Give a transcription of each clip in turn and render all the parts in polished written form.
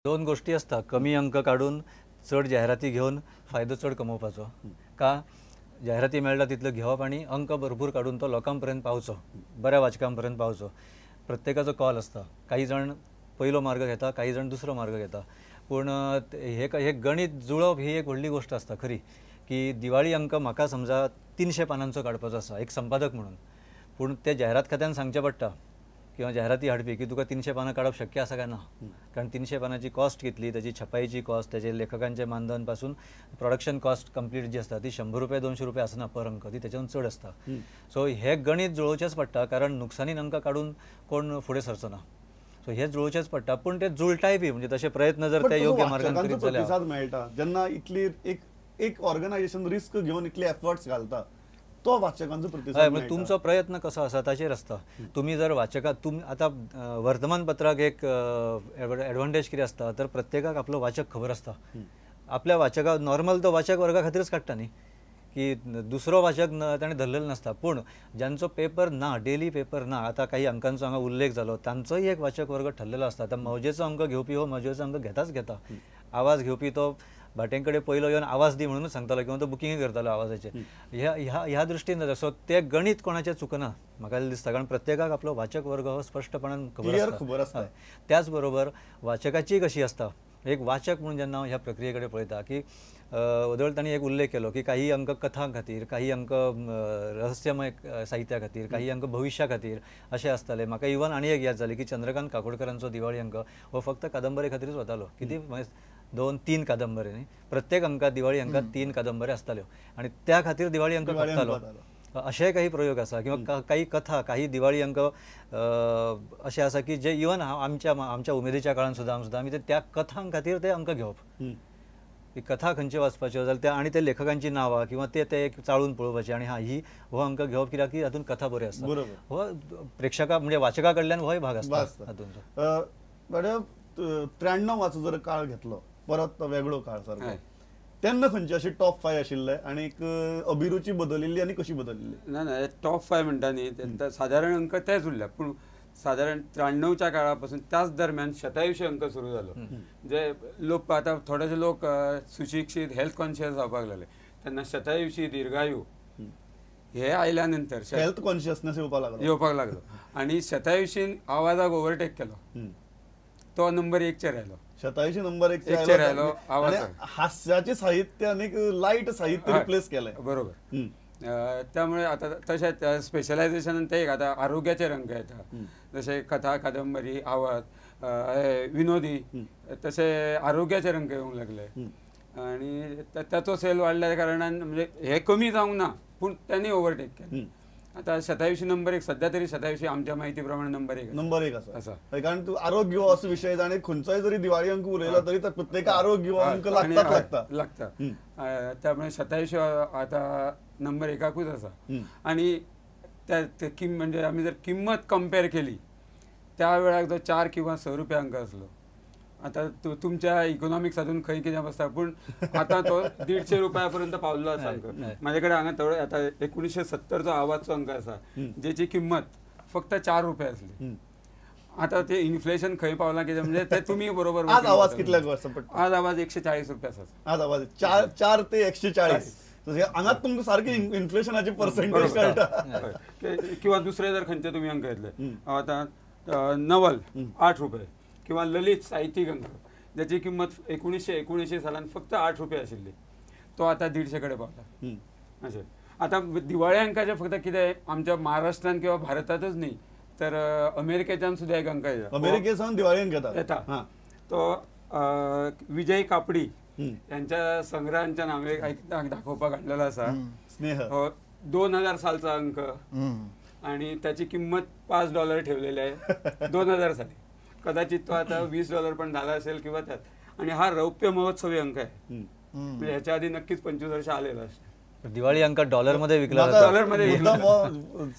दोन गोष्टी आसता, कमी अंक काडून चड जायराती घेवन फायदो चड कमोवपाचो, का जायराती मेळटा तितल्यो घेवप आनी अंक भरपूर काडून तो लोकां पर्यंत पावचो, बऱ्या वाचकां पर्यंत पावचो. प्रत्येकाचो कॉल आसता, काही जाण पयलो मार्ग घेता, काही जाण दुसरो मार्ग घेता. पूण हे गणित जुळोवप ही एक व्हडली गोश्ट आसता खरी, की दिवाळी अंक म्हाका समजा 300 पानांचो काडपाचो आसा एक संपादक म्हणून, पूण ते जायरात खात्यान सांगचें पडटा किंवा जायराती हाडपी की तुका 300 पानां काडप शक्य आसा काय ना, कारण 300 पानांची कॉस्ट कितली, ताची छपाईची कॉस्ट, ताचे लेखकांचे मानधन पासून प्रोडक्शन कॉस्ट कंप्लीट जी आसता ती 100 रुपये 200 रुपये आसना पर अंक, ती त्याच्याहून चड आसता. सो हे गणित जुळोवचेंच पडटा, कारण नुकसानीन अंक काडून कोण फुडें सरचो ना. सो हे जुळोवचेंच पडटा, पूण ते जुळटाय बी, म्हणजे तशे प्रयत्न जर ते योग्य मार्गान करीत जाल्यार प्रतिसाद मेळटा. जेन्ना इतली एक ऑर्गनायझेशन रिस्क घेवन इतले एफर्ट्स घालता तो वाचकांचो प्रतिसाद, तुमचो प्रयत्न कसो आसा ताचेर आसता. तुमी जर वाचका आतां वर्तमानपत्राक एक एडवांटेज कितें आसता तर प्रत्येकाक आपलो वाचक खबर आसता. आपल्या वाचका नॉर्मल तो वाचक वर्गा खातीरच काडटा न्ही, की दुसरो वाचक ताणें धरलेलो नासता. पूण ज्यांचो पेपर ना, डेली पेपर ना, आतां काही अंकांचो हांगा उल्लेख जालो, तांचोय एक वाचक वर्ग ठरलेलो आसता. आतां मौजेचो अंक घेवपी हो मौजेचो अंक घेताच घेता, आवाज घेवपी तो भाटें कडेन पयलो येवन आवाज दी म्हणूनच सांगतालो किंवा तो बुकिंगय करतालो आवाजाचें. ह्या ह्या ह्या दृश्टीन जाता. सो ते गणित कोणाचें चुकना म्हाका दिसता, कारण प्रत्येकाक आपलो वाचक वर्ग हो स्पश्टपणान खबर आसता. त्याच बरोबर वाचकाची कशी आसता, एक वाचक म्हणून जेन्ना हांव ह्या प्रक्रिये कडेन पळयता की वदळ तांणी एक उल्लेख केलो की काही अंक कथां खातीर, काही अंक रहस्यमय साहित्या खातीर, काही अंक भविश्या खातीर अशें आसताले. म्हाका इवन आनी एक याद जाली की चंद्रकांत काकोडकरांचो दिवाळी अंक हो फक्त कादंबरी खातीरच वतालो. कितें 2-3 कादंबरी न्ही, प्रत्येक अंकात दिवाळी अंकात 3 कादंबरी आसताल्यो आनी त्या खातीर दिवाळी अंक खपतालो. अशेय काही प्रयोग आसा किंवा काही कथा, काही दिवाळी अंक अशे आसा की जे इवन आमच्या आमच्या उमेदीच्या काळान सुद्दां सुद्दां आमी ते त्या कथां खातीर ते अंक घेवप, की कथा खंयच्यो वाचपाच्यो जाल्यार त्या आनी ते लेखकांची नांवां किंवा ते ते एक चाळून पळोवपाचे आनी हा ही हो अंक घेवप कित्याक की हातूंत कथा बऱ्यो आसता. हो प्रेक्षका म्हणजे वाचका कडल्यान होय भाग आसता हातूंत. 93वाचो जर काळ घेतलो परत वेगळो काळ सारको, तेन्ना खंयचे अशे टॉप 5 आशिल्ले आनी एक अभिरुची बदलिल्ली आनी कशी बदलिल्ली? ना ना, टॉप 5 म्हणटा न्ही तेन्ना सादारण अंक तेच उरले, पूण सादारण 93च्या काळा पासून त्याच दरम्यान शतायुषी अंक सुरू जालो. जे लोक आतां थोडेशे लोक सुशिक्षीत हेल्थ कॉन्शियस जावपाक लागले, तेन्ना शतायुषी दीर्घायू हे आयल्या नंतर हेल्थ कॉन्शियसनेस येवपाक लागलो आनी शतायुषीन आवाजाक ओवरटेक केलो, तो नंबर 1 चेर आयलो. शतायुषी नंबर 1 चेर आयलो. हास्याचे साहित्य आनी लायट साहित्य रिप्लेस केलें. बरोबर. त्यामुळे आता तशेंच स्पेशलायझेशन ते एक आतां आरोग्याचे रंग येता, जशे कथा कादंबरी आवाज विनोदी, तशे आरोग्याचे रंग येवंक लागले आनी ताचो सेल वाडल्या कारणान म्हणजे हे कमी जावंक ना, पूण त्यांनी ओवरटेक केलें. आता शतायुषी नंबर 1 सध्या तरी शतायुषी आमच्या माहिती प्रमाणे नंबर 1 नंबर 1 आसा, कारण तूं आरोग्य हो असो विशय आनी खंयचोय जरी दिवाळी अंक उलयलो तरी प्रत्येक आरोग्य हो अंक लागता लागता. त्यामुळे शतायुषी आता नंबर 1कूच आसा. आनी त्या म्हणजे आमी जर किंमत कंपेर केली त्या वेळार जो 4 किंवा 6 रुपया अंक आसलो, आता तुमच्या इकॉनॉमिक्स हातून खंय कितें बसता, पूण आतां तो 150 रुपया पर्यंत पावल्लो आसा अंक. म्हाजे कडेन हांगा थोडो आतां 1970चो आवाजचो अंक आसा जेची किंमत फक्त 4 रुपया आसली. आतां ते इन्फ्लेशन खंय पावलां कितें म्हणजे ते तुमी बरोबर. आज आवाज कितल्याक पडटा? आज आवाज 140 रुपया आसा. आज आवाज 4 ते 140, हांगाच तुमकां सारकें इन्फ्लेशनाचे पर्सेंटेज कळटा. किंवा दुसरे जर खंयचे तुमी अंक घेतले आतां नवल 8 रुपये किंवा ललित साहित्यिक अंक ज्याची किंमत 1979 सालान फक्त 8 रुपये आशिल्ली, तो आतां 150 कडेन पावला. अशें आतां दिवाळी अंकाचें फक्त कितें आमच्या महाराष्ट्रान किंवा भारतांतच न्ही तर अमेरिकेच्यान सुद्दां एक अंक येता. अमेरिकेच्यान दिवाळी अंक येता, तो विजय कापडी यांच्या संग्रहांच्या नावे दाखोवपाक हाडलेलो आसा. स्नेह हो 2000 सालचा अंक आणि त्याची किंमत $5 ठेवलेली आहे 2000 साली. कदाचित तो आता $20 पण झाला असेल किंवा त्यात. आणि हा रौप्य महोत्सवी अंक आहे, म्हणजे ह्याच्या आधी नक्कीच 25 वर्ष आलेला असेल. दिवाळी अंक डॉलर मध्ये विकला जातो. डॉलर मध्ये विकला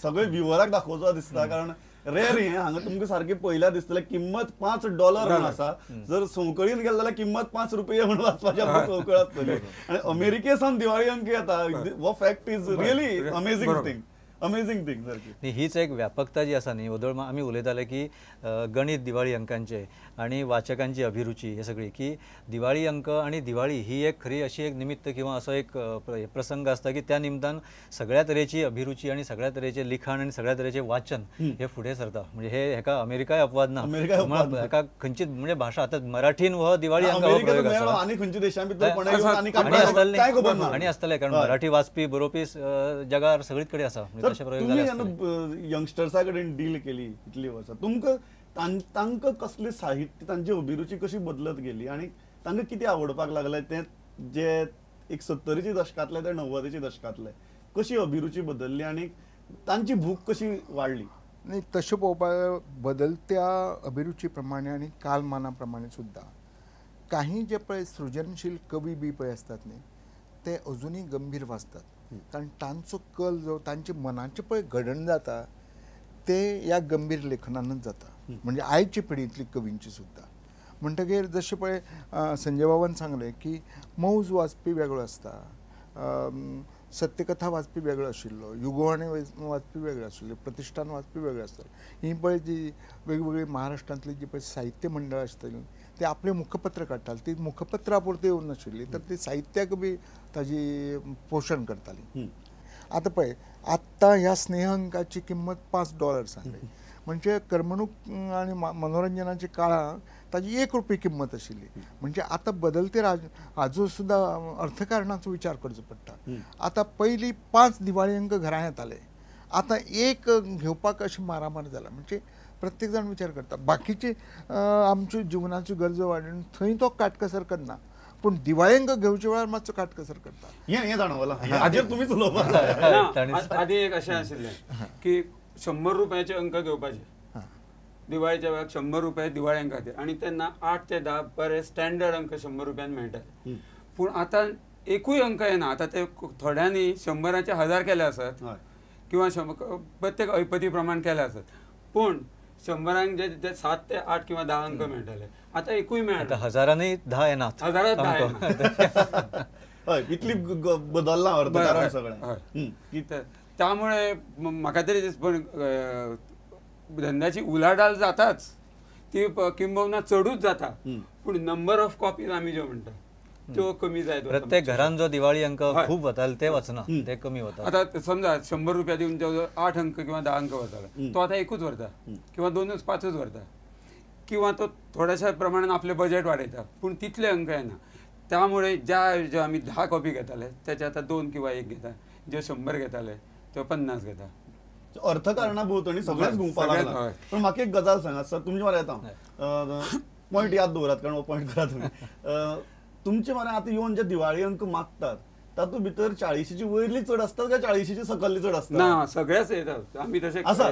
सगळे व्ह्युअराक दाखोवचो दिसता, कारण रेअर हे हांगा तुमकां सारकें पयल्या दिसतलें किंमत $5 म्हणून आसा. जर संवकळीन गेले जाल्यार किंमत 5 रुपये म्हणून वाचपाची आमकां संवकळ आसतली. आनी अमेरिके सावन दिवाळी अंक येता हो fact is really amazing thing. Amazing thing सारकी. न्ही, हीच एक व्यापकता जी आसा न्ही, वदळ आमी उलयताले की गणित दिवाळी अंकांचे आनी वाचकांची अभिरुची हे सगळी, की दिवाळी अंक आनी दिवाळी ही एक खरी अशी एक निमित्त किंवा असो एक प्रसंग आसता की त्या निमतान सगळ्या तरेची अभिरुची आनी सगळ्या तरेचे लिखाण आनी सगळ्या तरेचे वाचन हे फुडें सरता. म्हणजे हे हेका अमेरिकाय अपवाद ना, हेका खंयची म्हणजे भाशा आतां मराठीन हो दिवाळी अंक हो प्रयोग आसा आनी खंयच्या देशां भितर आनी आसतले, कारण मराठी वाचपी बरोवपी जगार सगळीच कडेन आसा. तुमी यंगस्टर्सा कडेन डील केली इतली वर्सां, तुमकां तांकां कसलें साहित्य, तांची अभिरुची कशी बदलत गेली आनी तांकां कितें आवडपाक लागलें तें जे एक 70च्या दशकांतले ते 90च्या दशकांतले कशी अभिरुची बदलली आनी तांची भूक कशी वाडली? नाही, तशें पळोवपाक बदलत्या अभिरुची प्रमाणे आनी कालमाना प्रमाणे सुद्दां काही जे पळय सृजनशील कवी बी पळय आसतात न्ही ते अजुनूय गंभीर वाचतात, कारण तांचो कल जो तांचे मनाचें पळय घडण जाता ते ह्या गंभीर लेखनानच जाता, म्हणजे आयचे पिढींतली कवींची सुद्दां. म्हणटगीर जशें पळय संजय बाबान सांगलें की मौज वाचपी वेगळो आसता, सत्यकथा वाचपी वेगळो आशिल्लो, युगवाणी वाचपी वेगळो आशिल्लो, प्रतिष्ठान वाचपी वेगळो आसतालो. ही पळय जी वेगवेगळी महाराष्ट्रांतली जी पळय साहित्य मंडळ आसतालीं ते आपलें मुखपत्र काडटाले, ती मुखपत्रा पुरती येवन नाशिल्ली तर ती साहित्याक बी ताजी पोशण करताली. आतां पळय आत्तां ह्या स्नेह अंकाची किंमत $5 सांगली, म्हणजे करमणूक आनी मनोरंजनाच्या काळांत ताजी 1 रुपये किंमत आशिल्ली. म्हणजे आतां बदलते हाजो सुद्दां अर्थकारणाचो विचार करचो पडटा. आतां पयलीं 5 दिवाळी अंक घरां येताले, आतां एक घेवपाक अशें मारामार जाला. म्हणजे प्रत्येक जाण विचार करता, बाकीचे आमच्यो जिवनाच्यो गरजो वाडून थंय तो काटकसर करना, पूण दिवाळी अंक घेवच्या वेळार मातसो काटकसर करता. हें जाणवलां हाजेर तुमीच उलोवपाक. आदी एक अशें आशिल्लें की 100 रुपयाचे अंक घेवपाचे दिवाळीच्या वेळार, 100 रुपये दिवाळी अंक खातीर, आनी तेन्ना 8 ते 10 बरे स्टँडर्ड अंक 100 रुपयान मेळटाले. पूण आतां एकूय अंक येना. आतां ते थोड्यांनी 100चे 1000 केले आसत किंवा प्रत्येक ऐपती प्रमाण केले आसत, पूण 100 जे 7 ते 8 किंवा 10 अंक मेळटाले आतां एकूय मेळना. हजारांनी 10 येनात, हजारांत 10 येना. हय, इतली बदललां अर्थकारण सगळें. त्यामुळे म्हाका तरी पण धंद्याची उलाढाल जाताच, ती किंबहुना चडूच जाता, पूण नंबर ऑफ कॉपीज आमी ज्यो म्हणटा त्यो कमी जायत. प्रत्येक घरान जो दिवाळी अंक खूब वताले ते वचना, ते कमी वता. आतां समजा 100 रुपया दिवन जो 8 अंक किंवा 10 अंक वतालो तो आतां एकूच व्हरता किंवा 2 5 व्हरता, किंवा तो थोड्याशा प्रमाणान आपलें बजेट वाडयता, पूण तितले अंक येना. त्यामुळे ज्या ज्यो आमी 10 कॉपी घेताले त्याचे आतां 2 किंवा 1 घेता, ज्यो 100 घेताले त्यो 50 घेता. अर्थकारणा भोंवतणी सगळेच घुंवपाक लागला. पण म्हाका एक गजाल सांगात सर, तुमचे मरे येता पॉयंट याद दवरात, कारण हो पॉयंट करात तुमी. तुमचे मरे आतां येवन जे दिवाळी अंक मागतात तातूंत भितर 40ची वयली चड आसतात काय 40ची सकल्ली चड आसता? ना, सगळेच येतात आमी तशें आसा.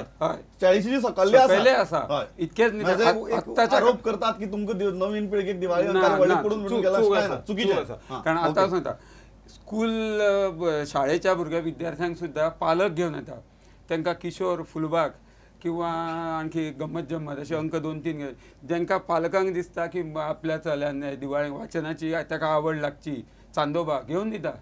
40ची सकल्ली आसा इतकेच आरोप करतात की तुमकां नवीन पिळगेक दिवाळी अंक व्हडले पडून म्हणून गेला, चुकीचें आसा. कारण आतां सांगता स्कूल शाळेच्या भुरग्या विद्यार्थ्यांक सुद्दां पालक घेवन येता, तांकां किशोर फुलबाग किंवा आणखी गम्मत जम्मत अशे अंक 2-3 जांकां पालकांक दिसता की आपल्या चल्यान दिवाळी वाचनाची ताका आवड लागची, चांदोबा घेवन दिता.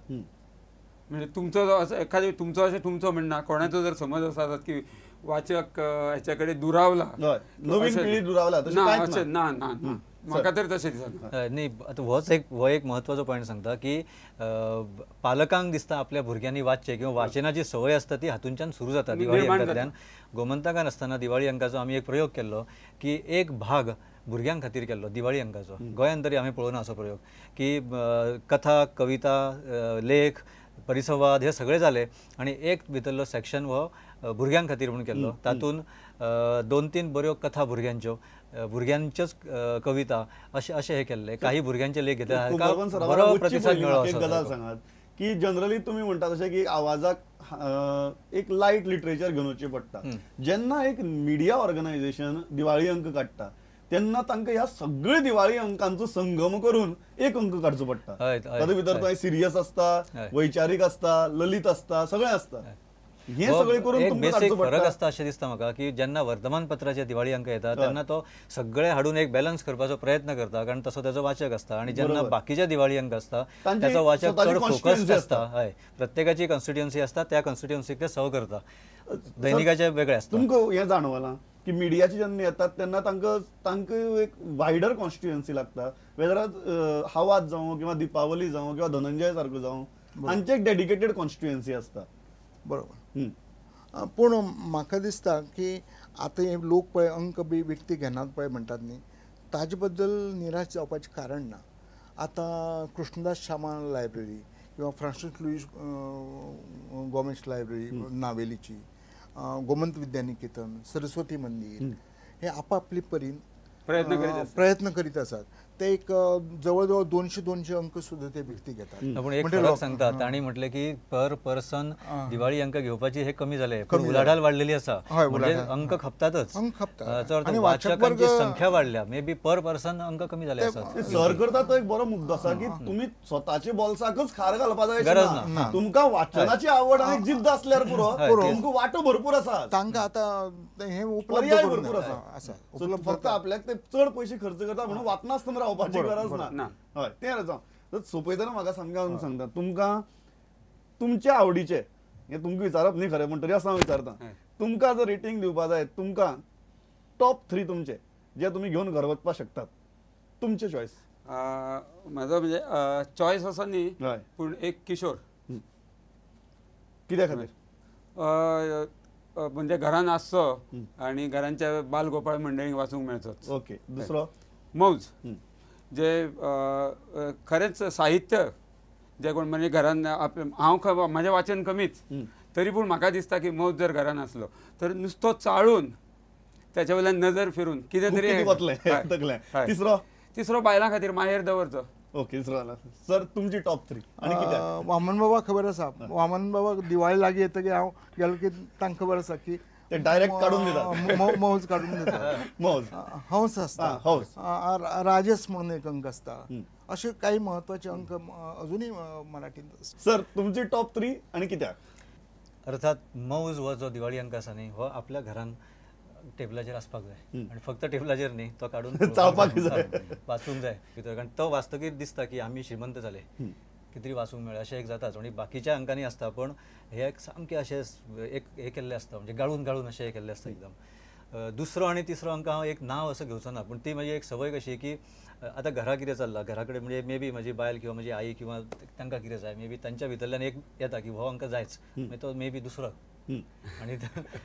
म्हणजे तुमचो जो असो एखादे तुमचो अशें तुमचो म्हणना, कोणाचो जर समज आसा की वाचक हेच्या कडेन दुरावला, नवीन पिढी दुरावला, ना अशें ना, ना ना म्हाका तरी तशें दिसना. न्ही, आतां होच एक हो एक म्हत्वाचो पॉयंट सांगता की पालकांक दिसता आपल्या भुरग्यांनी वाचचें किंवा वाचनाची संवय आसता ती हातूंच्यान सुरू जाता दिवाळी अंकांतल्यान. गोमंतकान आसतना दिवाळी अंकाचो आमी एक प्रयोग केल्लो की एक भाग भुरग्यां खातीर केल्लो दिवाळी अंकाचो. गोंयांत तरी आमी पळोवना असो प्रयोग की कथा, कविता, लेख, परिसंवाद हे सगळे जाले आनी एक भितरलो सेक्शन हो भुरग्यां खातीर म्हणून केल्लो. तातूंत 2-3 बऱ्यो कथा भुरग्यांच्यो, भुरग्यांच्योच कविता अशें अशें हे केल्ले, काही भुरग्यांचे लेख घेतले, बरो प्रतिसाद मेळ्ळो. एक गजाल सांगात की जनरली तुमी म्हणटा तशें की आवाजाक एक लायट लिटरेचर घेवन वचचें पडटा. जेन्ना एक मिडिया ऑर्गनायझेशन दिवाळी अंक काडटा तेन्ना तांकां ह्या सगळे दिवाळी अंकांचो संगम करून एक अंक काडचो पडटा. तातूंत भितर थंय सिरियस आसता, वैचारीक आसता, ललित आसता, सगळें आसता. हे सगळे करून एक बेसिक फरक आसता अशें दिसता म्हाका की जेन्ना वर्तमानपत्राचे दिवाळी अंक येता तेन्ना तो सगळे हाडून एक बॅलन्स करपाचो प्रयत्न करता, कारण तसो ताजो वाचक आसता. आनी जेन्ना बाकीचे दिवाळी अंक आसता ताचो वाचक चड फोकस्ड आसता. हय, प्रत्येकाची कॉन्स्टिट्युएन्सी आसता, त्या कॉन्स्टिट्युएन्सीक ते सर्व करता. दैनिकाचे वेगळे आसता. तुमकां हें जाणवलां की मिडियाचे जेन्ना येतात तेन्ना तांकां तांकां एक वायडर कॉन्स्टिट्युएन्सी लागता, वेदर आवाज जावं किंवा दीपावली जावं किंवा धनंजय सारको जावं, हांचे एक डेडिकेटेड कॉन्स्टिट्युएन्सी आसता. बरोबर. पूण म्हाका दिसता की आतां हे लोक पळय अंक बी विकती घेनात पळय म्हणटात न्ही, ताजे बद्दल निराश जावपाचें कारण ना. आतां कृष्णदास शामा लायब्ररी किंवा फ्रांसीस लुईस गोमेश लायब्ररी नावेलीची, गोमंत विद्यानिकेतन, सरस्वती मंदीर हे आपापली परीन प्रयत्न करीत आसात. ते एक जवळ जवळ 200-200 अंक सुद्दां ते विकती घेतात. पूण एक फरक सांगता, तांणी म्हटलें की पर पर्सन दिवाळी अंक घेवपाची हे कमी जाले, पूण उलाढाल वाडलेली आसा, म्हणजे अंक खपतातच, अंक वाचकांची संख्या वाडल्या, मे बी पर पर्सन अंक कमी जाले आसात. सर करता तो एक बरो मुद्दो आसा की तुमी स्वताचे बोल्साकच खार घालपा जाय गरज ना, तुमकां वाचनाची आवड आनी जिद्द आसल्यार पुरो, तुमकां वाटो भरपूर आसा, तांकां आतां हे पर्याय भरपूर आसा, फक्त आपल्याक ते चड पयशे खर्च करता म्हणून वाचनासतना रावपाची गरज ना. हय, तें जावं सोंपयतना म्हाका सामकें सांगता, तुमकां तुमच्या आवडीचे हें तुमकां विचारप न्ही खरें, पूण तरी आसा हांव विचारता, तुमकां जर रेटींग दिवपा जाय, तुमकां टॉप 3 तुमचे जे तुमी घेवन घर वचपाक शकतात, तुमचे चॉयस. म्हाजो म्हणजे चॉयस असो न्ही, पूण एक किशोर. कित्या खातीर? म्हणजे घरान आसचो आनी घरांच्या बालगोपाळ मंडळींक वाचूंक मेळचो. ओके. दुसरो मौज, जे खरेंच साहित्य जे कोण म्हणजे घरान हांव म्हाजें वाचन कमीच, तरी पूण म्हाका दिसता की मौज जर घरान आसलो तर नुस्तो चाळून त्याच्या वयल्यान नजर फिरून कितें तरी वतलें. तिसरो? तिसरो बायलां खातीर माहेर दवरचो. ओके, तिसरो. सर तुमची टॉप 3 आनी कित्याक? वामन बाबा खबर आसा, वामन बाबा दिवाळी लागीं येतकीर हांव गेलो की तांकां खबर आसा की ते डायरेक्ट काडून दितात, मौज काडून दितात. मौज, हंस आसता, राजस म्हणून एक अंक आसता, अशे काही महत्वाचे अंक अजूनही मराठीत. सर तुमची टॉप 3 आनी कित्याक? अर्थात मौज हो जो दिवाळी अंक आसा न्ही, हो आपल्या घरान टेबलाचेर आसपाक जाय, आनी फक्त टेबलाचेर न्ही, तो काडून चाळपाक जाय, वाचूंक जाय भितर, कारण तो वाचतकीर दिसता की आमी श्रीमंत जाले, कितें वाचूंक मेळ्ळें, अशें एक जाताच. आनी बाकीच्या अंकांनी आसता, पण हे एक सामकें अशें एक हें केल्लें आसता, म्हणजे गाळून गाळून अशें हें केल्लें आसता एकदम. दुसरो आनी तिसरो अंक हांव एक नांव असो घेवचो ना, पूण ती म्हजी एक संवय कशी की आतां घरा कितें चल्लां, घरा कडेन म्हणजे मे बी म्हजी बायल किंवा म्हजी आई किंवा तांकां कितें जाय, मे बी तांच्या भितरल्यान एक येता की हो अंक जायच, मागीर तो मे बी दुसरो. आनी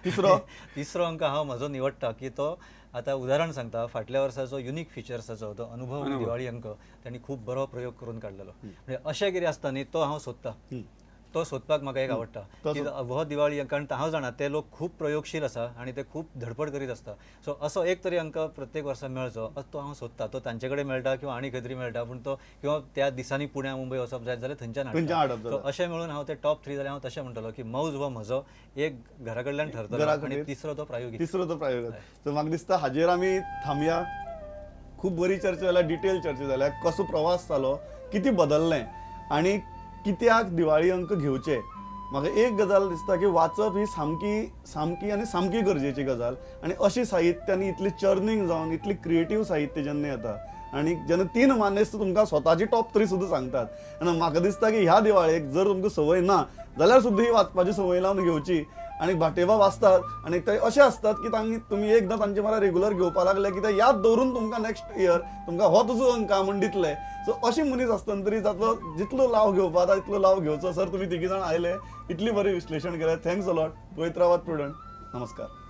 तिसरो? तिसरो अंक हांव म्हजो निवडटा की तो आतां उदाहरण सांगता, फाटल्या वर्साचो युनीक फिचर्साचो तो अनुभव दिवाळी अंक तांणी खूब बरो प्रयोग करून काडलेलो. म्हणजे अशें कितें आसता न्ही, तो हांव सोदता, तो सोदपाक म्हाका एक आवडटा की हो दिवाळी अंक, कारण हांव जाणा ते लोक खूब प्रयोगशील आसा आनी ते खूब धडपड करीत आसता. सो असो एक तरी अंक प्रत्येक वर्सा मेळचो तो हांव सोदता, तो तांचे कडेन मेळटा किंवा आनी खंय तरी मेळटा, पूण तो किंवा त्या दिसांनी पुण्या मुंबय वचप जायत जाल्यार थंयच्यान हाडटा. सो अशें मेळून हांव ते टॉप 3 जाल्यार हांव तशें म्हणटलो की मौज हो म्हजो एक घरा कडल्यान ठरतलो आनी तिसरो तो प्रायोगीक. तिसरो तो प्रायोगीक. सो म्हाका दिसता हाजेर आमी थांबया. खूब बरी चर्चा जाल्या, डिटेल चर्चा जाल्या, कसो प्रवास जालो, कितें बदललें आनी कित्याक दिवाळी अंक घेवचे. म्हाका एक गजाल दिसता की वाचप ही सामकी सामकी आनी सामकी गरजेची गजाल, आनी अशी साहित्य आनी इतली चर्निंग जावन इतली क्रिएटीव साहित्य जेन्ना येता आनी जेन्ना 3 मानेस्त तुमकां स्वताची टॉप 3 सुद्दां सांगतात, आनी म्हाका दिसता की ह्या दिवाळेक जर तुमकां संवय ना जाल्यार सुद्दां ही वाचपाची संवय लावन घेवची. आनी भाटेबा वाचतात आनी ते अशे आसतात की तांणी तुमी एकदां तांचे मारा रेगुलर घेवपाक लागले की ते याद दवरून तुमकां नेक्स्ट इयर तुमकां हो तुजो अंक म्हूण दितले. सो अशी मनीस आसतना तरी जातलो जितलो लाव घेवपा जाता तितलो लाव घेवचो. सर तुमी तिगी जाण आयले, इतली बरी विश्लेशण केलें, thanks a lot. पळयत रावात प्रुडंट. नमस्कार.